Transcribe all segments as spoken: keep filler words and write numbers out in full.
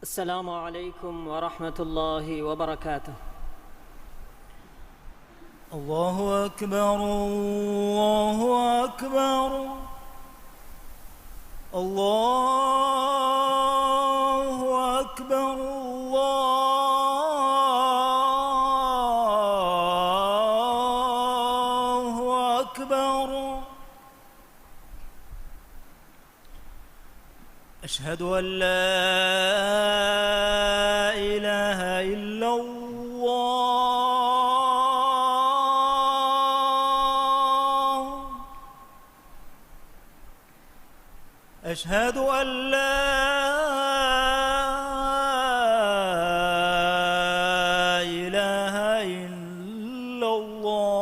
السلام عليكم ورحمة الله وبركاته. الله أكبر، الله أكبر، الله أكبر، الله أكبر. أشهد أن لا إله إلا الله. أشهد أن لا إله إلا الله.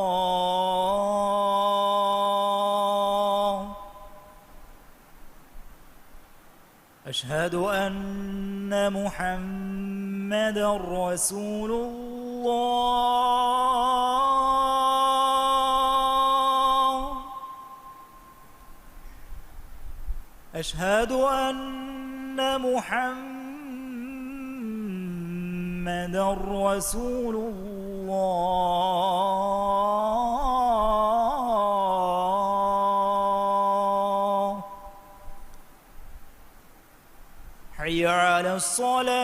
أشهد أن محمدا رسول الله. أشهد أن محمدا رسول الله. حي على الصلاة.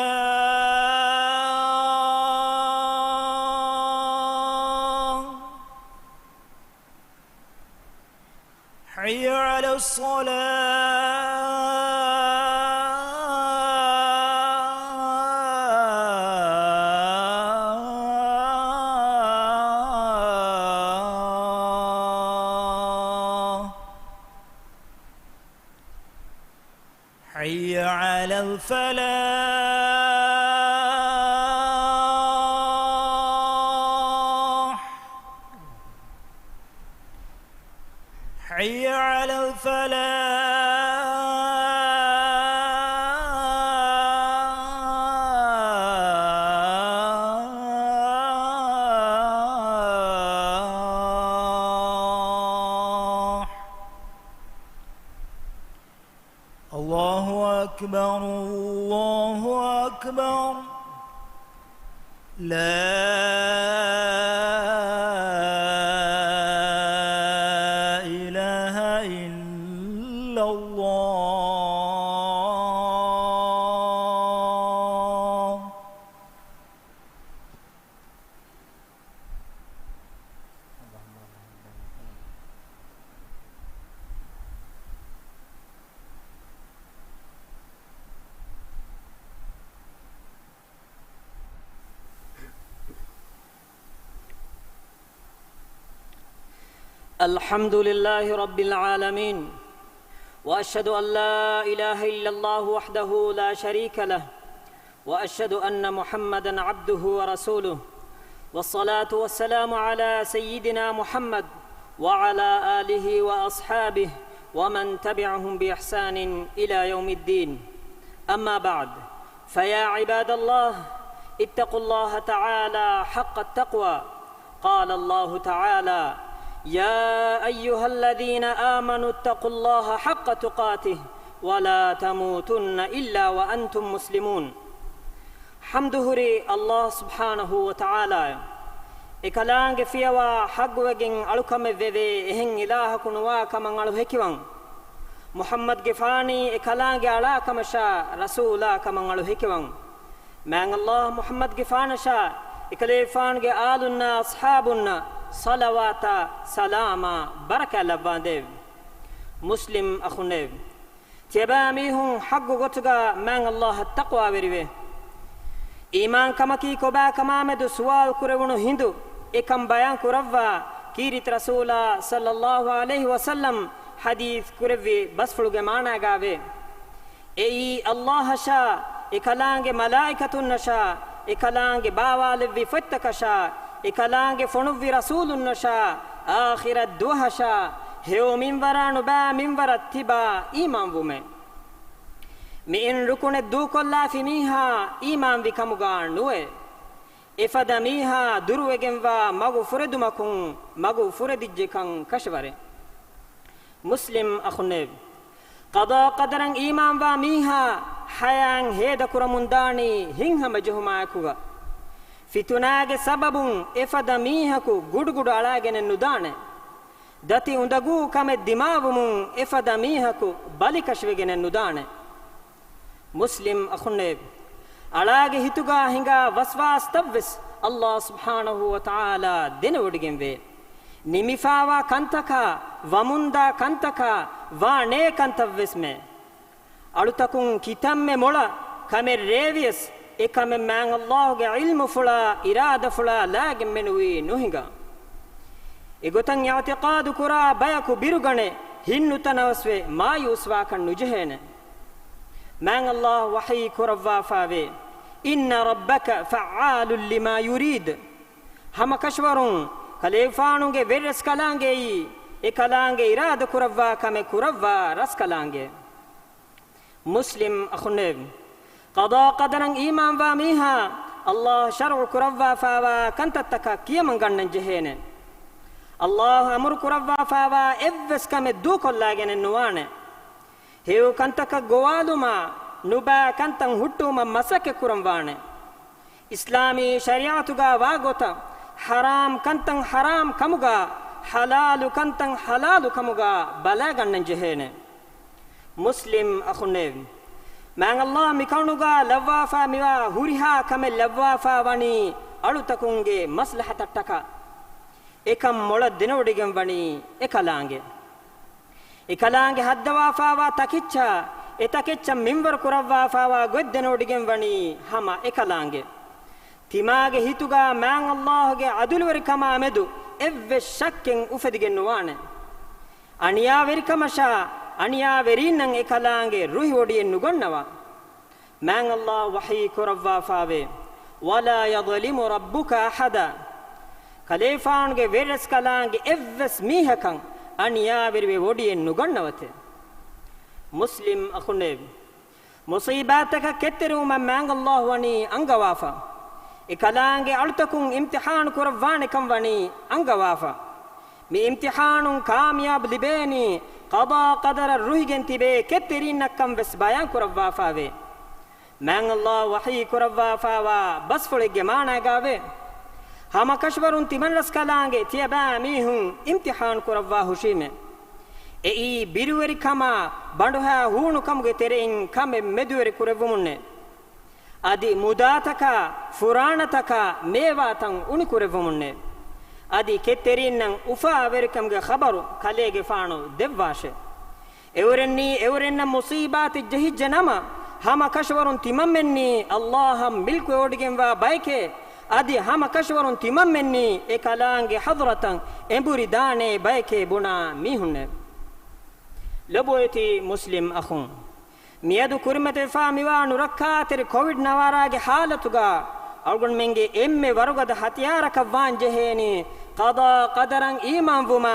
حي على الصلاة. حي على الفلاح. حي على الفلاح. الله أكبر، الله أكبر. لا إله إلا الله. الحمد لله رب العالمين، وأشهد أن لا إله إلا الله وحده لا شريك له، وأشهد أن محمدا عبده ورسوله، والصلاة والسلام على سيدنا محمد وعلى آله وأصحابه ومن تبعهم بإحسان إلى يوم الدين. أما بعد، فيا عباد الله، اتقوا الله تعالى حق التقوى. قال الله تعالى: يا أيها الذين آمنوا اتقوا الله حق تقاته ولا تموتن إلا وأنتم مسلمون. ޙަމްދު ހުރީ ﷲ ސުބްޙާނަހޫ ވަތަޢާލާއަށް. އެކަލާނގެ ފިޔަވާ ޙައްޤުވެގެން އަޅުކަމެއް ވެވޭ އެހެން އިލާހަކު ނުވާ ކަމަށް އަޅު ހެކިވަން. މުޙައްމަދުގެފާނީ އެކަލާނގެ އަޅާ ކަމަށާ، ރަސޫލާ ކަމަށް އަޅު ހެކިވަން. މާތް ﷲ މުޙައްމަދުގެފާނަށާ، އެކަލޭގެފާނުގެ އާލުންނާ އަޞްޙާބުންނަށް ޞަލަވާތާ ސަލާމާ ބަރަކާތް ލައްވާނދޭވެ. މުސްލިމް އަޚުންނޭވެ! ތިޔަބައިމީހުން ޙައްޤު ގޮތުގަ މާތް ﷲ އަށް ތަޤްވާވެރިވޭ. އީމާންކަމަކީ ކޮބާކަމާމެދު ސުވާލު ކުރެވުނު ހިނދު، އެކަން ބަޔާން ކުރައްވާ ކީރިތި ރަސޫލާ ޞައްލައްލާހު ޢަލައިހި ވަސައްލަމް ޙަދީޘް ކުރެއްވި ބަސްފުޅުގެ މާނާގައިވޭ. އެއީ ﷲ އަށާ، އެކަލާނގެ މަލާއިކަތުންނަށާ، އެކަލާނގެ ބާވާލެއްވި ފޮތްތަކަށާ، އެކަލާނގެ ފޮނުއްވި ރަސޫލުންނަށާ، އާޚިރަތް ދުވަހަށާ، ހެޔޮ މިންވަރާ ނުބައި މިންވަރަށް ތިބާ އީމާންވުމޭ. މިއިން ރުކުނެއް ދޫކޮށްލާފި މީހާ އީމާންވި ކަމުގަ ނުވޭ. އެފަދަ މީހާ ދުރުވެގެންވާ މަގު ފުރެދުމަކުން މަގު ފުރެދިއްޖެކަން ކަށަވަރޭ. މުސްލިމް އަޚުންނޭވެ! ޤަޟާ ޤަދަރަށް އީމާންވާ މީހާ ހަޔާތް ހޭދަކުރަމުންދާނީ ހިތްހަމަޖެހުމާއެކުގަ. ފިތުނާގެ ސަބަބުން އެފަދަ މީހަކު ގުޑުގުޑު އަޅާގެނެއް ނުދާނެ. ދަތި އުނދަގޫ ކަމެއް ދިމާވުމުން އެފަދަ މީހަކު ބަލިކަށިވެގެނެއް ނުދާނެ. މުސްލިމް އަޚުންނޭވެ! އަޅާގެ ހިތުގަ ހިނގާ ވަސްވާސްތައްވެސް އައްލާހު ސުބްޙާނަހު ވަތަޢާލާ ދެނެވޮޑިގެންވޭ. ނިމިފާވާ ކަންތަކާ، ވަމުންދާ ކަންތަކާ، ވާ ނޭ ކަންތައްވެސްމެ. އަޅުތަކުން ކިތަންމެ މޮޅަށް ކަމެއް ރޭވިޔަސް، އެ ކަމެއް މާތް އައްލާހުގެ ޢިލްމުފުޅާ، އިރާދަފުޅާ ލާގެން މެނުވީ ނުހިނގާ. އެގޮތަށް އިޢުތިޤާދު ކުރާ ބަޔަކު ބިރުގަނެ، ހިތްނުތަނަވަސްވެ، މާޔޫސްވާކަށް ނުޖެހޭނެ. މާތް އައްލާހު ވަޙީ ކުރައްވާފާވޭ، إِنَّ رَبَّكَ فَعَّالٌ لِمَا يُرِيدُ. ހަމަކަށަވަރުން ކަލޭގެފާނުގެ ވެރިރަސްކަލާނގެއީ، އެ ކަލާނގެ އިރާދަ ކުރައްވާ ކަމެއް ކުރައްވާ ރަސްކަލާނގެ. މުސްލިމް އަޚުންނޭވެ! ޤަޟާ ޤަދަރަށް އީމާންވާ މީހާ، އައްލާހު ޝަރުޢު ކުރައްވާފާވާ ކަންތައްތަކަށް ކިޔަމަން ގަންނަން ޖެހޭނެ. އައްލާހު އަމުރު ކުރައްވާފާވާ އެއްވެސް ކަމެއް ދޫކޮށްލާގެނެއް ނުވާނެ. ހެޔޮ ކަންތަކަށް ގޮވާލުމާ، ނުބައި ކަންތައް ހުއްޓުވުމަށް މަސައްކަތް ކުރަން ވާނެ. އިސްލާމީ ޝަރީޢަތުގަ ވާގޮތަށް، ޙަރާމް ކަންތައް ޙަރާމް ކަމުގަ، ޙަލާލު ކަންތައް ޙަލާލު ކަމުގަ ބަލާގަންނަން ޖެހޭނެ. މުސްލިމް އަޚުންނޭވެ! މާތް އައްލާހު މިކަނުގަ ލައްވާފާ މިވާ ހުރިހާ ކަމެއް ލައްވާފާ ވަނީ އަޅުތަކުންގެ މަސްލަހަތަށްޓަކާ. އެކަން މޮޅަށް ދެނެވޮޑިގެން ވަނީ އެކަލާނގެ. އެކަލާނގެ ހައްދަވާފާވާ ތަކެއްޗާ، އެ ތަކެއްޗަށް މިންވަރު ކުރައްވާފާވާ ގޮތް ދެނެވޮޑިގެން ވަނީ ހަމަ އެކަލާނގެ. ތިމާގެ ހިތުގަ މާތް އައްލާހުގެ ޢަދުލުވެރިކަމާ މެދު އެއްވެސް ޝައްކެއް އުފެދިގެން ނުވާނެ. އަނިޔާވެރިކަމަށާ، އަނިޔާވެރީންނަށް އެކަލާނގެ ރުހިވޮޑިއެއް ނުގަންނަވާ. މާތް އައްލާހު ވަޙީ ކުރައްވާފާވޭ، وَلَا يَظْلِمُ رَبُّكَ أَحَدًا. ކަލޭފާނުގެ ވެރިރަސްކަލާނގެ އެއްވެސް މީހަކަށް އަނިޔާވެރިވެ ވޮޑިއެއް ނުގަންނަވަތެ. މުސްލިމް އަޚުންނޭވެ! މުޞީބާތަކަށް ކެތްތެރިވުމަށް މާތް އައްލާހު ވަނީ އަންގަވާފަ. އެކަލާނގެ އަޅުތަކުން އިމްތިޙާނު ކުރައްވާނެކަން ވަނީ އަންގަވާފަ. މި އިމްތިޙާނުން ކާމިޔާބު ލިބޭނީ ޤަޟާ ޤަދަރަށް ރުހިގެން ތިބޭ ކެތްތެރީންނަށްކަން ވެސް ބަޔާން ކުރައްވާފާވޭ. މާތް އައްލާހު ވަޙީ ކުރައްވާފާވާ ބަސްފުޅެއްގެ މާނައިގާވޭ، ހަމަކަށަވަރުން ތިމަންރަސްކަލާނގެ ތިޔަބައިމީހުން އިމްތިޙާނު ކުރައްވާ ހުށީމޭ. އެއީ ބިރުވެރިކަމާ ބަނޑުހައި ހޫނުކަމުގެ ތެރެއިން ކަމެއް މެދުވެރި ކުރެއްވުމުންނޭ. އަދި މުދާތަކާ، ފުރާނަތަކާ، މޭވާތައް އުނިކުރެއްވުމުންނޭ. އަދި ކެތްތެރީންނަށް އުފާވެރިކަމުގެ ޚަބަރު ކަލޭގެފާނު ދެއްވާށޭ. އެއުރެންނީ އެއުރެންނަށް މުޞީބާތެއް ޖެހިއްޖެ ނަމަ، ހަމަކަށަވަރުން ތިމަންމެންނީ އައްލާހަށް މިލްކުވެވޮޑިގެންވާ ބަޔެކޭ، އަދި ހަމަކަށަވަރުން ތިމަންމެންނީ އެ ކަލާނގެ ޙަޟްރަތަށް އެނބުރި ދާނޭ ބަޔެކޭ ބުނާ މީހުންނޭ. ލޮބުވެތި މުސްލިމް އަޚުން! މިއަދު ކުރިމަތިވެފާ މިވާ ނުރައްކާތެރި ކޮވިޑް ނަވާރާގެ ޙާލަތުގަ އަޅުގަނޑުމެންގެ އެންމެ ވަރުގަދަ ހަތިޔާރަކަށް ވާން ޖެހޭނީ ޤަޟާ ޤަދަރަށް އީމާންވުމާ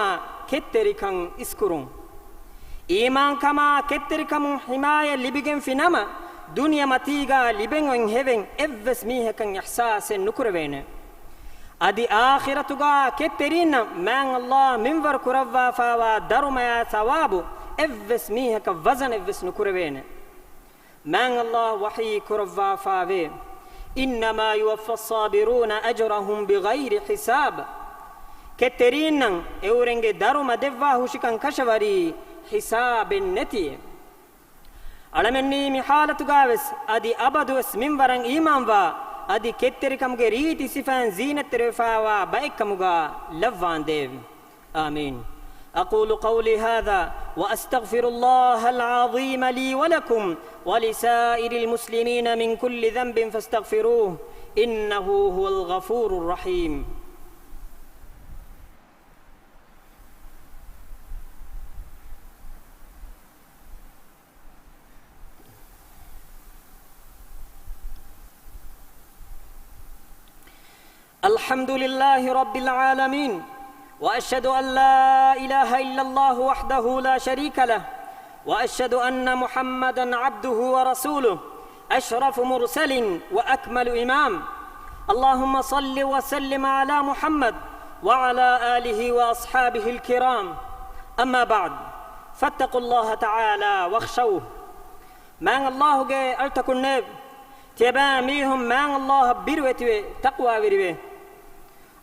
ކެތްތެރިކަން އިސްކުރުން. އީމާންކަމާ ކެތްތެރިކަމުން ޙިމާޔަތް ލިބިގެންފި ނަމަ، ދުނިޔެމަތީގަ ލިބެން އޮތް ހެވެން އެއްވެސް މީހަކަށް އިޙްސާސެއް ނުކުރެވޭނެ. އަދި އާޚިރަތުގަ ކެތްތެރީންނަށް މާތް އައްލާހު މިންވަރު ކުރައްވާފާވާ ދަރުމަޔާ ސަވާބު އެއްވެސް މީހަކަށް ވަޒަނެއްވެސް ނުކުރެވޭނެ. މާތް އައްލާހު ވަޙީ ކުރައްވާފާވޭ، إِنَّمَا يُوَفَّى الصَّابِرُونَ أَجْرَهُمْ بِغَيْرِ حِسَابٍ. ކެތްތެރީންނަށް އެއުރެންގެ ދަރުމަ ދެއްވާ ހުށިކަން ކަށަވަރީ ހިސާބެއް ނެތިއެ. އަޅަމެންނީ މި ޙާލަތުގަވެސް އަދި އަބަދުވެސް މިންވަރަށް އީމާންވާ، އަދި ކެތްތެރިކަމުގެ ރީތި ސިފައިން ޒީނަތްތެރިވެފާވާ ބައެއްކަމުގަ ލައްވާނދޭވެ. آمين. أقول قولي هذا وأستغفر الله العظيم لي ولكم ولسائر المسلمين من كل ذنب فاستغفروه إنه هو الغفور الرحيم. الحمد لله رب العالمين، وأشهد أن لا إله إلا الله وحده لا شريك له، وأشهد أن محمدا عبده ورسوله، أشرف مرسل وأكمل إمام. اللهم صل وسلم على محمد وعلى آله وأصحابه الكرام. أما بعد، فاتقوا الله تعالى واخشوه. މާތް ﷲ ގެ އަޅުތަކުންނޭވެ! ތިޔަބައިމީހުން މާތް ﷲ އަށް ބިރުވެތިވެ، ތަޤްވާވެރިވެ.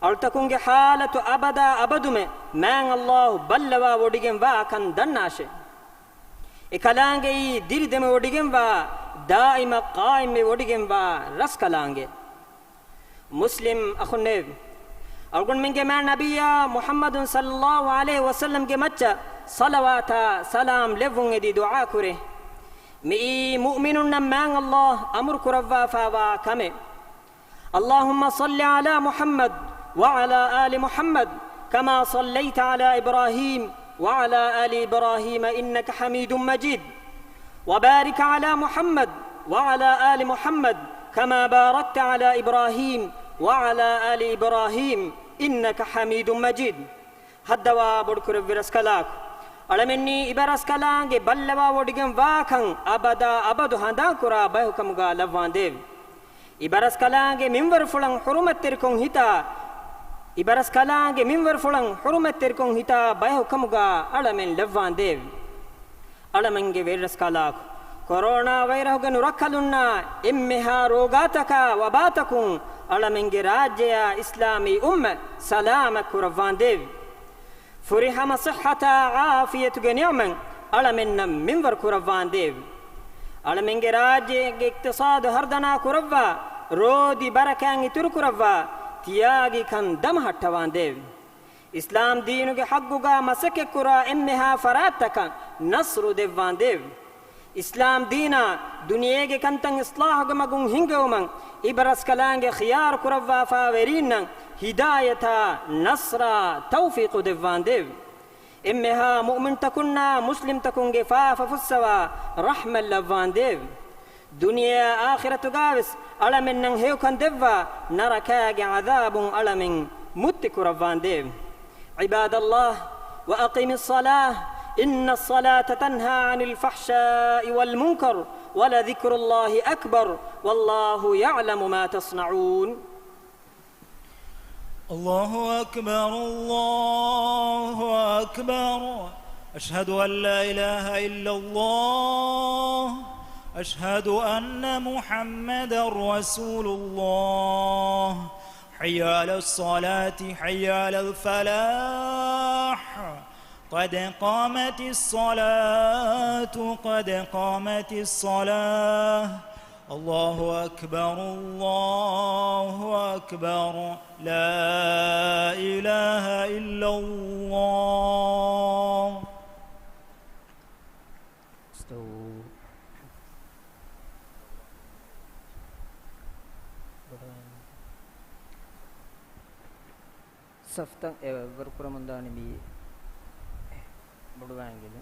އަޅުތަކުންގެ ޙާލަތު އަބަދާ އަބަދުމެ މާތް ﷲ ބައްލަވާވޮޑިގެންވާ ކަން ދަންނާށޭ. އެކަލާނގެއީ ދިރިދެމިވޮޑިގެންވާ، ދާއިމަށް ޤާއިމްވެވޮޑިގެންވާ ރަސްކަލާނގެ. މުސްލިމް އަޚުންނޭވެ! އަޅުގަނޑުމެންގެ މާތް ނަބިއްޔާ މުޙައްމަދު ޞައްލައްލާހު ޢަލައިހި ވަސައްލަމްގެ މައްޗަށް ޞަލަވާތާ ސަލާމް ލެއްވުން އެދި ދުޢާ ކުރޭ. މިއީ މުއުމިނުންނަށް މާތް ﷲ އަމުރު ކުރައްވާފާވާ ކަމެއް. اللهم صل على محمد وعلى آل محمد كما صليت على إبراهيم وعلى آل إبراهيم إنك حميد مجيد. وبارك على محمد وعلى آل محمد كما باركت على إبراهيم وعلى آل إبراهيم إنك حميد مجيد. ހައްދަވާ ބޮޑުކުރެއްވި ރަސްކަލާކޮ، އަޅަމެންނީ އިބަރަސްކަލާނގެ ބައްލަވާވޮޑިގެންވާކަން އަބަދާ އަބަދު ހަނދާންކުރާ ބަޔަކު ކަމުގަ ލައްވާނދޭވެ. އިބަރަސްކަލާނގެ މިންވަރުފުޅަށް ޙުރުމަތްތެރިކޮށް ހިތާ، އިބަރަސްކަލާނގެ މިންވަރުފުޅަށް ޙުރުމަތްތެރިކޮށް ހިތާ ބަޔަކު ކަމުގަ އަޅަމެން ލައްވާނދޭވެ. އަޅަމެންގެ ވެރިރަސްކަލާކޮ، ކޮރޯނާ ވައިރަހުގެ ނުރައްކަލުންނާ އެންމެހާ ރޯގާތަކާ ވަބާތަކުން އަޅަމެންގެ ރާއްޖެއާ އިސްލާމީ އުއްމަތް ސަލާމަތް ކުރައްވާނދޭވެ. ފުރިހަމަ ޞިއްޙަތާ ޢާފިޔަތުގެ ނިޢުމަތް އަޅަމެންނަށް މިންވަރު ކުރައްވާނދޭވެ. އަޅަމެންގެ ރާއްޖޭގެ އިޤްތިޞާދު ހަރުދަނާ ކުރައްވާ، ރޯދި ބަރަކާތް އިތުރު ކުރައްވާ، ތިޔާގި ކަން ދަމަހައްޓަވާނދޭވެ. އިސްލާމް ދީނުގެ ޙައްޤުގަ މަސައްކަތްކުރާ އެންމެހާ ފަރާތްތަކަށް ނަޞްރު ދެއްވާނދޭވެ. އިސްލާމް ދީނާ ދުނިޔޭގެ ކަންތައް އިޞްލާޙުގެ މަގުން ހިންގެވުމަށް އިބަރަސްކަލާނގެ ޚިޔާރު ކުރައްވާފާ ވެރީންނަށް ހިދާޔަތާ ނަޞްރާ ތައުފީޤު ދެއްވާނދޭވެ. އެންމެހާ މުއުމިންތަކުންނާ މުސްލިމްތަކުންގެ ފާފަ ފުއްސަވާ ރަޙްމަތް ލައްވާނދޭވެ. ދުނިޔެއާ އާޚިރަތުގަވެސް އަޅަމެންނަށް ހެޔޮކަން ދެއްވާ ނަރަކާގެ ޢަޛާބުން އަޅަމެން މުއްތި ކުރައްވާނދޭވެ. عباد الله، وأقم الصلاة، إن الصلاة تنهى عن الفحشاء والمنكر، ولذكر الله أكبر، والله يعلم ما تصنعون. الله أكبر، الله أكبر. أشهد أن لا إله إلا الله. أشهد أن محمدا رسول الله. حي على الصلاة، حي على الفلاح. قد قامت الصلاة، قد قامت الصلاة. الله أكبر، الله أكبر. لا إله إلا الله. استووا. ސަފްތައް އެއްވަރު ކުރަމުންދާނެ މިއީ. ބޮޑުވާން ގެލެ.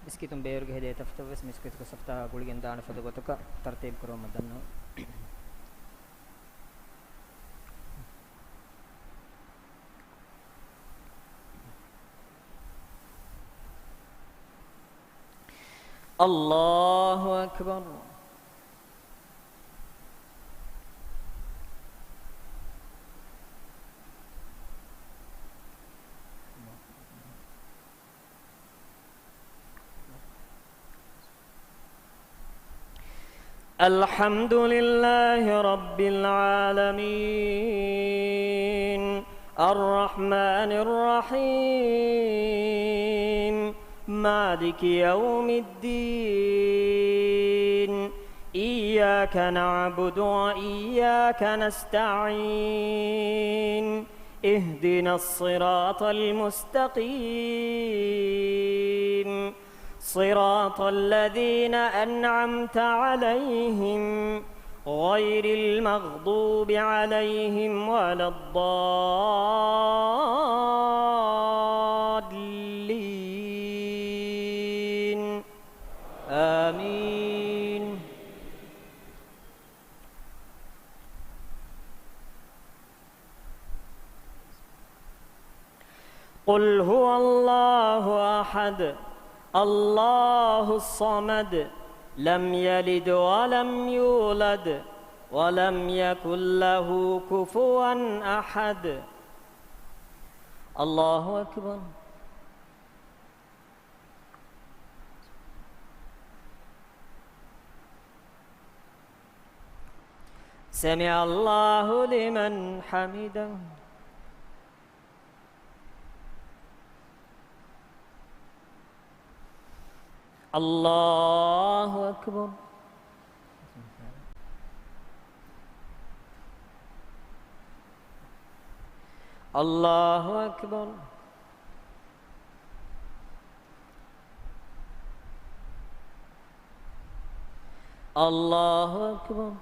މިސްކިތުން ބޭރުގަ ހެދޭ ތަފްތައް ވެސް މިސްކިތުގެ ސަފްތާ ގުޅިގެން ދާނެ ފަދަ ގޮތަކަށް ތަރުތީބު ކުރަމުން ދަންނަވަން. الله أكبر. الحمد لله رب العالمين، الرحمن الرحيم، مالك يوم الدين، إياك نعبد وإياك نستعين، اهدنا الصراط المستقيم، صراط الذين أنعمت عليهم، غير المغضوب عليهم ولا الضالين. آمين. قل هو الله أحد، الله الصمد، لم يلد ولم يولد، ولم يكن له كفوا أحد. الله أكبر. سمع الله لمن حمده. الله أكبر. الله أكبر. الله أكبر.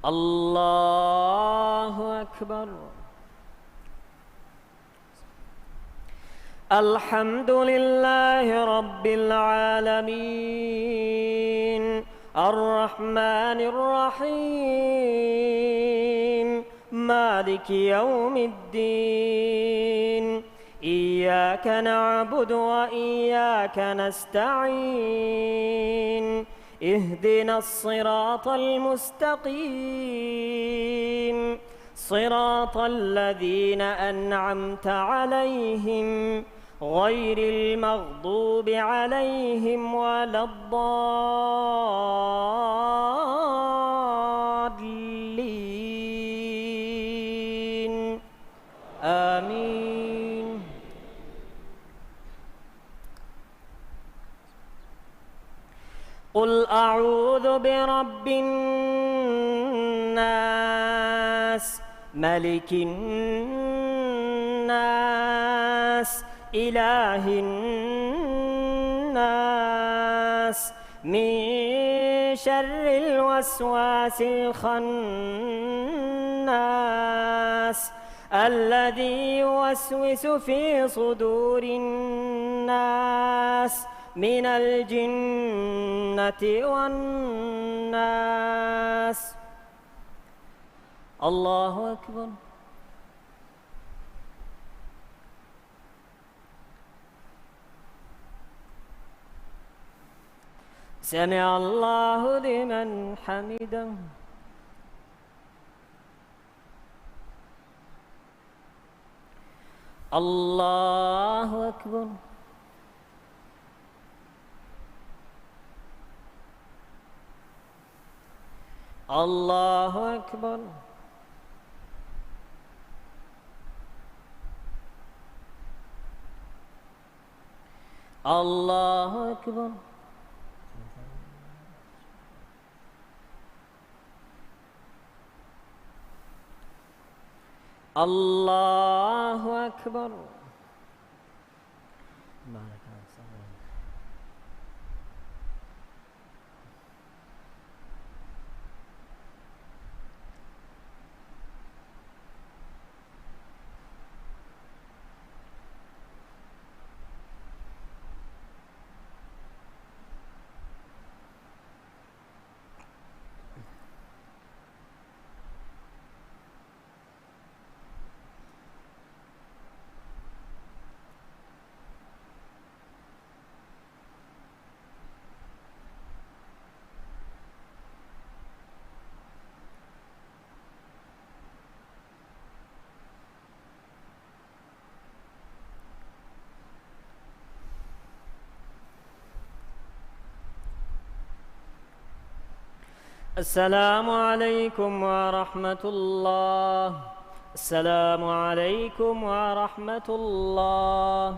الله أكبر. الحمد لله رب العالمين. الرحمن الرحيم. مالك يوم الدين. إياك نعبد وإياك نستعين. اهدنا الصراط المستقيم. صراط الذين أنعمت عليهم غير المغضوب عليهم ولا الضالين. آمين. قل أعوذ برب الناس، ملك الناس، إله الناس، من شر الوسواس الخناس، الذي يوسوس في صدور الناس، من الجنة والناس. الله أكبر. سمع الله لمن حمده. الله أكبر. الله أكبر. الله أكبر. الله أكبر. بارك الله فيك. السلام عليكم ورحمة الله. السلام عليكم ورحمة الله.